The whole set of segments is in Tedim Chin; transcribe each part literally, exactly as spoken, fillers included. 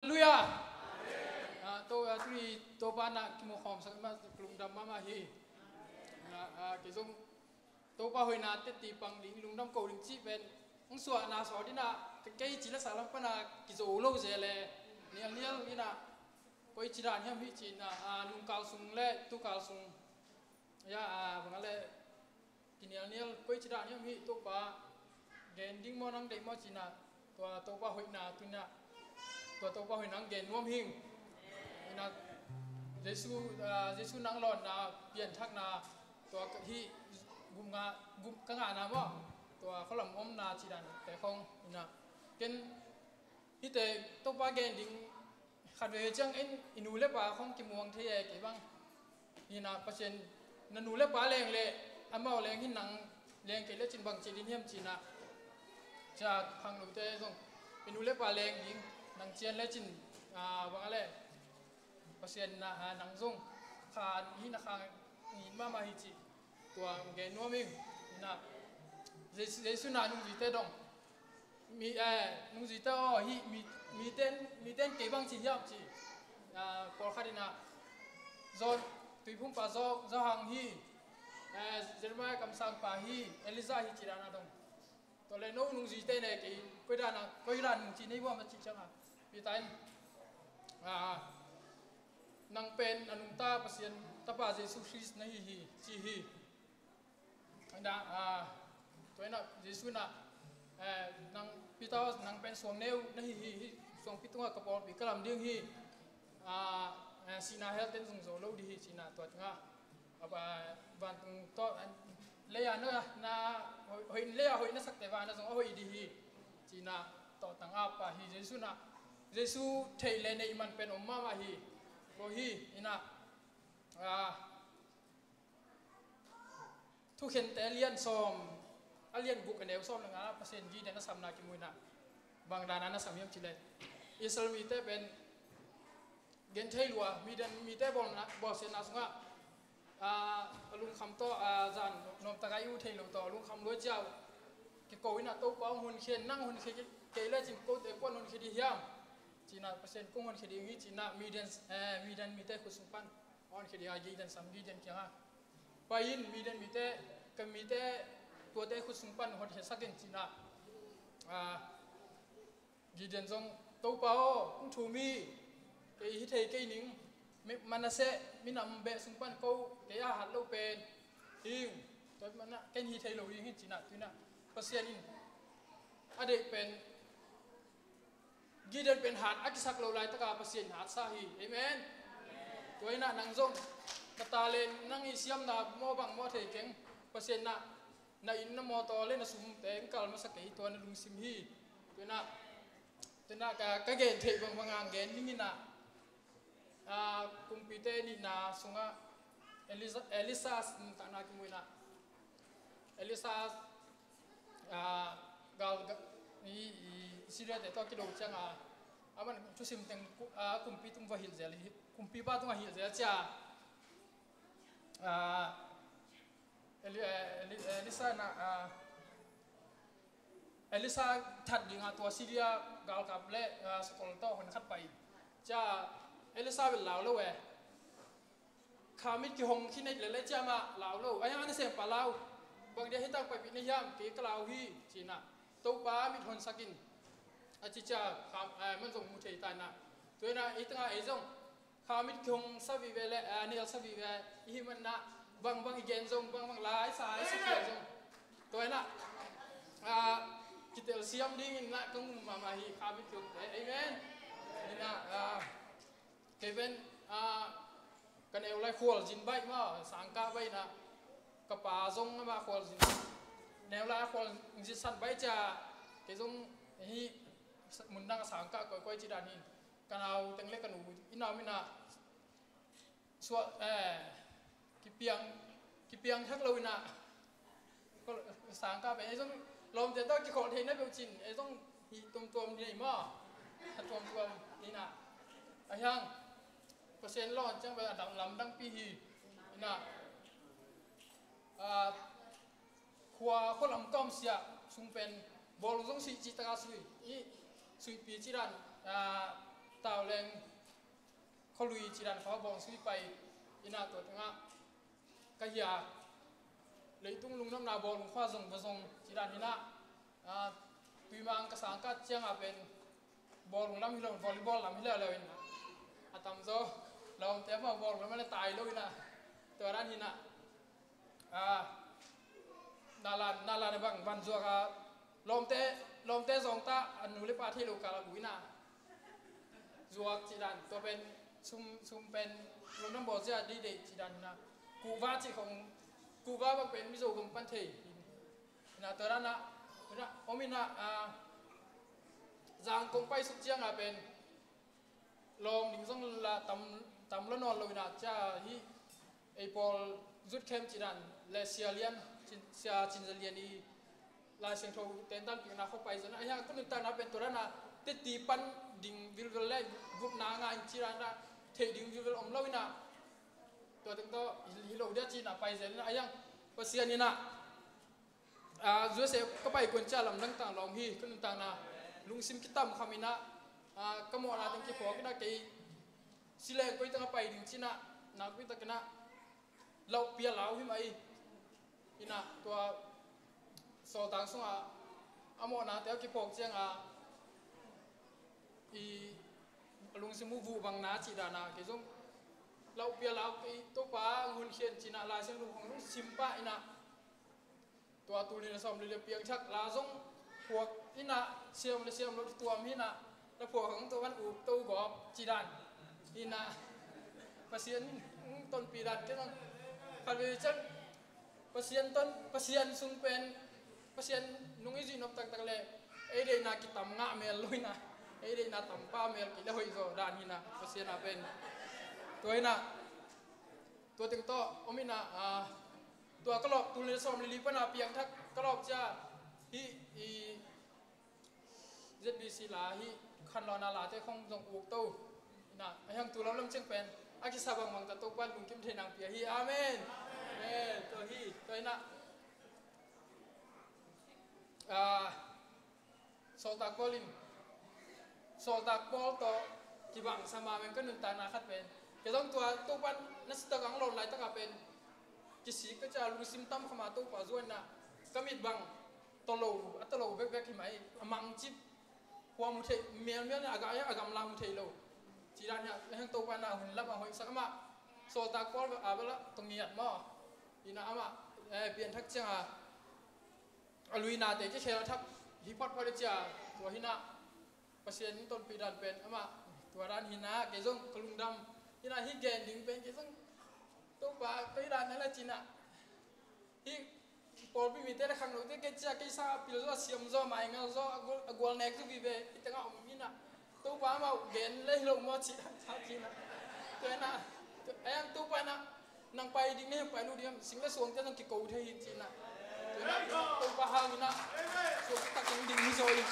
Halleluiah. Ah, to, ah, tuni Topa na kimu khawm sak ma lungdam mahmah hi. Ah, ah, kei zong Topa hoihna teti pang ding, lungdam ko ding cih pen hong suahna sawt in ah, kei ci le sa lam pan a kizo lo ze le, nialnial in ah, koi ci dan hiam hi ci in ah, ah, nungkal sung le tukal sung, ya, ah, bang a le kinialnial koi ci dan hiam hi, Topa gen ding maw, nang deih maw ci in ah, tua Topa hoihna tu in ah, tua Topa hoihna hong gen nuam hing. In ah Jesu, ah, Jesu nang lawnna, pianthakna, tua ka hih gum nga, gum ka ngahna maw, tua khualam omna ci dan te khong in ah, ken hihte Topa gen ding khat veve ciang in i nu le pa khong kimuang thei e, kei bang. Hi in ah Pasian, na nu le pa leng le amau leng hi in, nang leng kei le cin bang ci ding hiam ci in ah, cia khangnote zong i nu le pa leng ding, nang cian le cin, ah, bang a le Pasian na, ah, nang zong kha hi in ah, kha ngin mahmah hi ci. Tua gen nuam ing. In ah Jesu, Jesu na nungzuite dong. Mi, eh, nungzuite aw, hih mi, miten, miten kei bang ci hiam ci. Ah, pawlkhat in ah John, Tuiphumpa Zo, Zohang hi. Eh, Jeremiah kamsangpa hi. Elijah hi ci dan a dong. Tua le no nungzuite ne kei koi dan a, koi dan nung ci nei buam a ci ciang a, Peter in, ah, nang pen a nungta Pasian Tapa Jesu Khrist na hi hi ci hi. Tua in ah, ah, tua in ah Jesu in ah, eh, nang Peter, nang pen suangneu na hi hi, hih suangpi tungah ka pawlpi ka lam ding hi. Ah, eh, sihna helten zong zo lo ding hi ci in ah, tua tungah, ah, vantung tawh, ah, lei-a na, na hoih, hoih, lei-a hoih na sakte van ah zong a hoih ding hi ci in ah, tawhtang a pia hi. Jesu in ah, Jesu theih le neih man pen om mahmah hi. Ko hi in ah, ah, Thukhente a lian sawm, a lian guk a neu sawm le nga, Pasian Gideon a samna kimu in ah, bang dan a na sam hiam ci le, Israel mite pen gen thei lua, Midian mite bawlna, bawlsiatna sungah, ah, a lungkham tawh, ah, zan nuamtak a i uh thei lo tawh, a lungkham lua ciau, kiko in ah Topa hong honkhia in, nang honkhia kei le cin kote kuan honkhia ding hiam ci in ah, Pasian kong honkhia ding hi ci in ah, Midian, eh, Midian mite khut sung pan honkhia ding a Gideon sam, Gideon kiangah, pai in Midian mite, ka mite tuate khut sung pan hotkhiasak in ci in ah, ah, Gideon zong, Topa aw, kong thum hi, kei hi thei kei ning, mi, Manasseh minam beh sung pan ko, kei a hat lo pen hi ing, tua mana ken hi thei lo ding hi ci in ah, tu in ah Pasian in a deih pen, Gideon pen hat a kisak lo laitaka Pasian hatsa hi. Amen. Tua in ah nang zong na talent, nang i siamna maw bang maw thei keng, Pasian in ah na inn na mawtaw le na sumte hong kal masa kei, tua na lungsim hi. Tua in ah, tua in ah ka, ka gen theih bangbang a gen ning in ah, ah, kumpite nihna sungah Elisa, Elisa nuntakna kimu in ah, Elisa, ah, gal, ga, i, i, Syria te tawh kido ciang a, aman thusim teng ku, ah, kumpi tung va hilh zel hi, kumpipa tungah hilh zel cia, ah, Eli, eh, Eli, Elisa in ah, ah, Elisa that ding a tua Syria galkap le, ah, sakol tawh hon khat pai. Cia Elisa bel lau lo e. Kha mit kihong khin ei le le cia mah lau lo. Ai hang a nasempa lau. Bang dia hi tak paipih na hiam, kei ka lau hi ci in ah, Topa mit honsak in a ci cia, kha, eh, man zong mu thei ta in ah. Tua in ah, ei tengah ei zong kha mit kihong sa vive le, eh, nial sa vive i hih man in ah, bangbang i gen zong, bangbang la i sa, i sa pian zong, tua in ah, ah, kitelsiam ding in ah ka ngum mahmah hi, kha mit kihongte. Amen. In ah, ah, kei pen, ah, ka neu lai khualzin baih maw, sangkah baih in ah, ka pa zong amah khualzin, neu lai a khualzin san baih cia, kei zong hih mun dang a sangkah koikoi ci dan hi. Ka nau teng le ka nu i nam in ah, suah, eh, kipiang, kipiang thak lo in ah, sangkah pen ei zong lawmte tawh kikholh theihna peuh cin, ei zong hih tuamtuam ni maw, a tuamtuam in ah, a hiang Pasian lawn ciang pen a dang lamdangpi hi. In ah, ah, khua, khua lam ka om sia sung pen bawlung zong sih cih taka sui, i suihpi ci dan, ah, Khualui cidan khua bawng sui pai ina tua tengah ka hia leitung lungnopna bawlung khua zong va zong cidan hinah, ah, tuimang ka sangkat cianga pen bawlung lam hi lo, volleyball lam hi lo lo in a tamzaw lawmte ma bawlung lam le tai lo ina tua dan hinah, ah, nalan nalan a bang van zuak a lawmte lawmte zong ta a nu le pa thei lo kal a buina zuak cidan tua pen sum sum pen lungdam bawl zia deidei cidan hina kuva ci khong kuva bang pen Mizo gam pan thei hina tua dan a hina om hina, ah, zang kong pai suk cianga pen lawng ding zong la tam tam la nawn lo ina cia hi ei pawl zut khem cidan le sia lian sia cin za lian i Lai Siangtho tentan pikna khawpai zona a hiang ka nuntakna pen tua dana teti pan ding vilvel le gupna nga in cidan da thei ding vilvel om lo ina tua teng tawh hi lo dia cina pai zel ina a hiang Pasian ina, ah, U S A ka pai kuan cia lamdang tang lawm hi ka nuntakna lungsim kitam kham ina, ah, ka mawhna teng kiphawk ina kei sileng koi tang a pai ding cina nakpi tak ina lauh pia lau hi mah i ina tua sawltak sungah a mawhnate a kiphawk cianga i lungsim uh vuh bangna cih dana kei zong lauh pia lau kei Topa ngun khian cina Lai Siangtho khong zong sim pah ina tua tul nih le sawm le li piangthak la zong phuak ina siam le siam lo tuam hina la phuak hong tua van uk to gawp ci dan ina Pasian tonpi dan kei zong khat vei ciang Pasian ton Pasian sung pen Pasian nung i zuih nop taktak le ei deihna kitam ngah mel lo ina ei deihna tam pa mel kei le hoih zaw dan hina Pasian a pen tua ina tua teng tawh om ina, ah, tua ka lawp tul nih le sawm le li pana piangthak ka lawp cia hi i Z B C la hi khanlawhna late khong zong uk to ina a hiang tu lam lam ciang pen a kisa bangbang ta Topa lungkim thei nang pia hi. Amen. Amen. Tua hi tua ina, ah, Sawltak Paul in Sawltak Paul tawh kibang sama men ka nuntakna khat pen kei zong tua Topa na sitak ang lawn laitaka pen kisik ka cia lungsim tam khama Topa zuanna ka mit bang tawlo a tawlo bekbek hi mai a mangcip hua mu thei mialmial a ga a gamla mu thei lo. Ci dan hiah heng Topa na hun lam a hoihsak amah Sawltak Paul a bala tong ngiat maw ina amah, eh, pianthak cianga a luinate kikhel a thak hi photphot a cia tua hina Pasian in tonpih dan pen amah tua dan hina kei zong ka lungdam hina hi gen ding pen kei zong Topa kei dan na la cina hi pawlpi mite le khang lote kei cia kei sa pil zaw siam zaw maingal zaw a gual nek zaw vive i tengah om hina Topa amah gen le hi lo maw ci dan sa cina tua hina a yang Topa hina nang pai ding ne pai lu ding sing le suang te nang kiko thei hi cina tua ina Topa hang ina suang tak ding ding hi zo in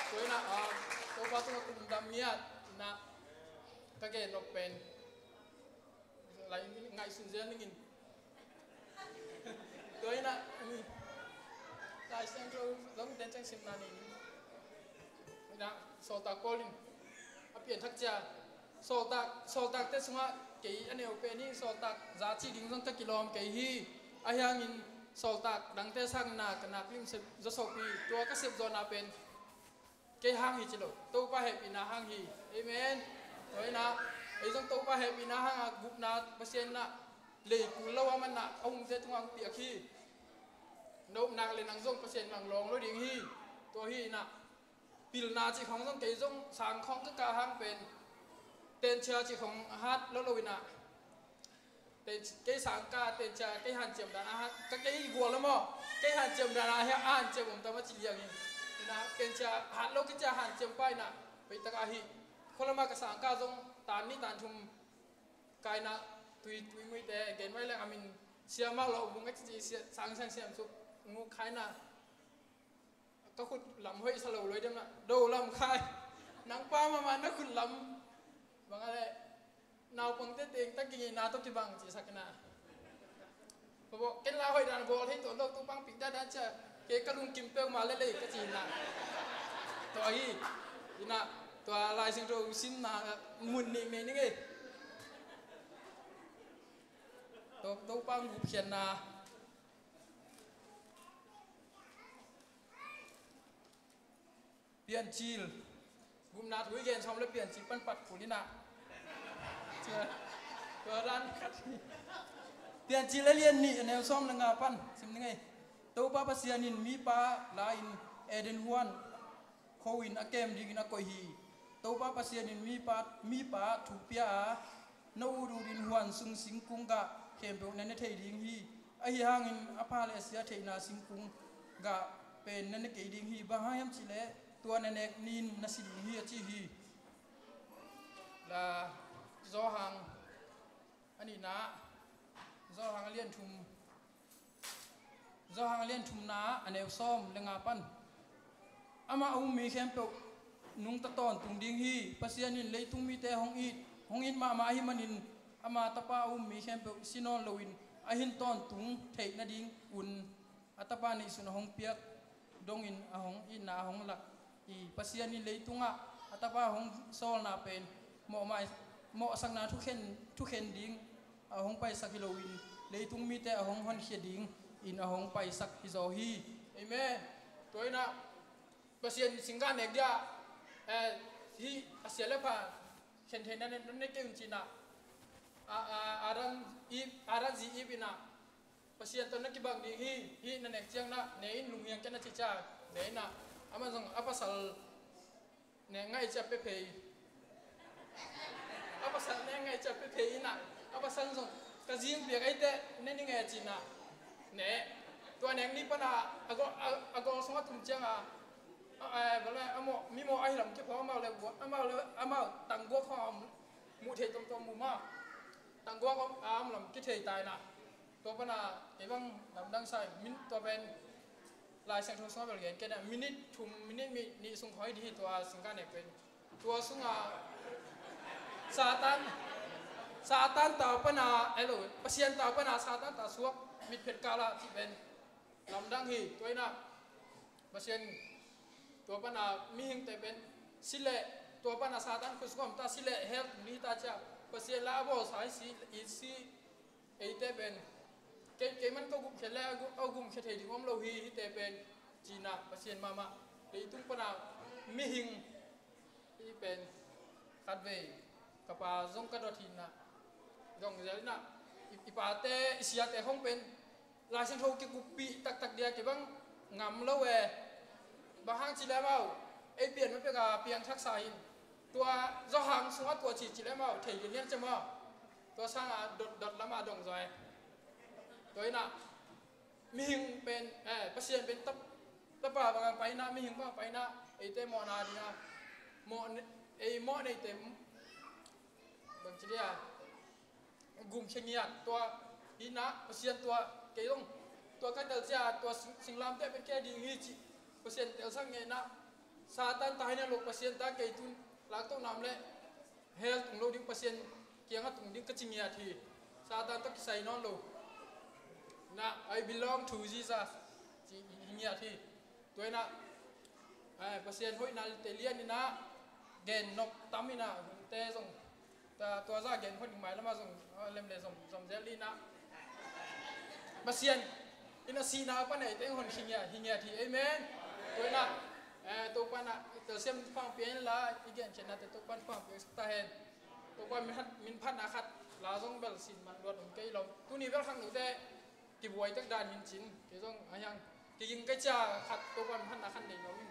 tua ina, ah, Topa tungah kum dam miat ina ka gen nok pen lai ngaihsun zel ningin tua ina Lai Siangtho zong ten cang simna ni ina Sawltak Paul in a pianthak cia Sawltak, sawltakte sungah kei a neu pen hi sawltak za ci ding zong ka kilawm kei hi. A hiangin sawltak dangte sakna ka nak lim sep zawsawpi tua ka sep zawna pen kei hang hi ci lo Topa hehpihna hang hi. Amen. Tua ina ei zong Topa hehpihna hanga gupna Pasian na lei kul lo a manna a hungte tungah hong piak hi. Nopnak le nang zong Pasian nang lawng lo ding hi. Tua hi ina pilna cih khong zong kei zong sang khong ka kah hang pen tenchia cih khong hat lo lo ina kei sang ka tenchia kei hanciam dan a hat ka kei gual lo maw kei hanciam dan a hia a hanciam om tam a ci liang in ina tenchia hat lo kei cia hanciam pa ina peitak a hi kholama ka sang ka zong tan ni tan thum kaina tui tui muite gen mai leng amin siama lo bung a ci ci sang sang siam suk nguk khaina ka khut lam hoih sa lo loi dem na do lam khai nang pa mama na khut lam bang a le naupangte teng ta kingi na to kibang ci sakna pabo ken la hoih dan bol thei to lo tu pang pik da dan cha ke ka lungkim peuh ma le lei ka ci na to hi ina tua Lai Siangtho simna mun ning nei ning ei To-, Topa gupkhiatna. Piancil. Gupna thu i gen sawm le Piancil pan pat kul inah. Tua, tua dan khat. Piancil a lian nih a neu sawm le nga pan sim ni ngei. Topa Pasian in mipa la-in Eden huan kho-in a kem dingin a koih hi. Topa Pasian in mipa, mipa thu pia a, na ut utin huan sung singkung gah khempeuh na ne thei ding hi. Ahi hangin a pha le a sia theihna singkung gah pen na ne kei ding hi. Bang hang hiam cihleh tua na nek ni-in na si ding hi, a ci hi. La Johan a nihna, Johan a lian thum, Johan a lian thumna a neu sawm le nga pan. Amah a um mi khempeuh nungta tawntung ding hi. Pasian in leitung mite hong it, hong it mahmah ahih manin ama tapa a um mi khempeuh si nawn loin a hin tawntung theih nadingun a tapa neihsun a hong piak dongin a hong itna a hong lak hi. Pasian in leitungah a tapa hong sawlna pen mawhmai, mawhsakna thukhen, thukhen ding a hong paisak hi loin leitung mite a hong honkhia dingin a hong paisak hi zaw hi. Amen. Tua inah Pasian singkah nek dia, eh, hih a sia le pha khen theihna ne, ne kei un cinah, a, a, Adam, Eve, Adam zi Eve inah Pasian tawh na kibang ding hi. Hih na nek ciang nah ne in, lunghiang kei na ci ciang ne inah, amah zong a pasal ne ngaih ciah pia phei. A pasal ne ngaih ciah pia phei inah, a pasal zong ka zing piak eite ne ni nge cinah ne. Tua nek ni panah a gawl, a, a gawl sungah tum ciangah, a, a, a, a mawh, mi mawh ahi lam kiphawk, amau le, amau le, amau tangguak khawng a muh thei tomtom mu mah. Tangguak a om lam kithei ta inah. Tua pana kei bang lamdang sa in, min tua pen Lai Siangtho sungah bel gen kei na, minit thum, minit mi nih sung khawng hi ding hi tua singkah nek pen. Tua sungah Satan, Satan tau pana, elo, Pasian tau pana Satan tau suak mitphet kala cih pen lamdang hi. Tua inah Pasian tua pana mihingte pen si leh, tua pana Satan khut sungah om ta si leh hell tung ding hi ta cia. Pasian la a bawlsa hi si, i si eite pen, kei, kei man ka gumkhia le a gu-, a gumkhia thei ding om lo hi, hihte pen, cinah Pasian mahmah. Leitung pana mihing hih pen khatvei ka pa zong ka dot hinah, zong zel inah, i, i pate, i siate hong pen Lai Siangtho kikuppih taktak dia kei bang ngam lo e. Bang hang ci le amau ei pian ma pek a piangthaksa hin. Tua zawhang sungah tua ci ci le amau thei lianlian cia maw. Tua sangah dot, dot lamah dong zaw e. Tua inah mihing pen, eh, Pasian pen tap, tapa bangah paina, mihing bangah paina, eite mawhna dinga mawh ne-, ei mawh neite bang ci dia gumkhia ngiat tua hinah Pasian tua kei zong tua ka tel cia tua sing, singlamteh pen kei ding hi ci Pasian telsak ngeina. Satan ta hi na lo, Pasian ta kei tun laktoh nam le hell tung lo ding, Pasian kiangah tung ding ka ci ngiat hi. Satan tawh kisai nawn lo. Na, "I belong to Jesus," ci hi ngiat hi. Tua inah, eh, Pasian hoihna te lian inah gen nok tam inah, hunte zong ta, tua za gen hon ding mai lamah zong, ah, lem le zom, zom zel inah Pasian inah sihna pan eite hon hi ngiat, hi ngiat hi. Amen. Tua inah, eh, Topa na telsiam pangpian la i gen khiatnate Topa pangpian sak ta hen. Topa min phat, min phatna khat la zong bel sin man luat om kei lo. Tuni bel khang note kibuai tek dan hin cin, kei zong a hiang kiging kei cia khat Topa min phatna khat nei lo in.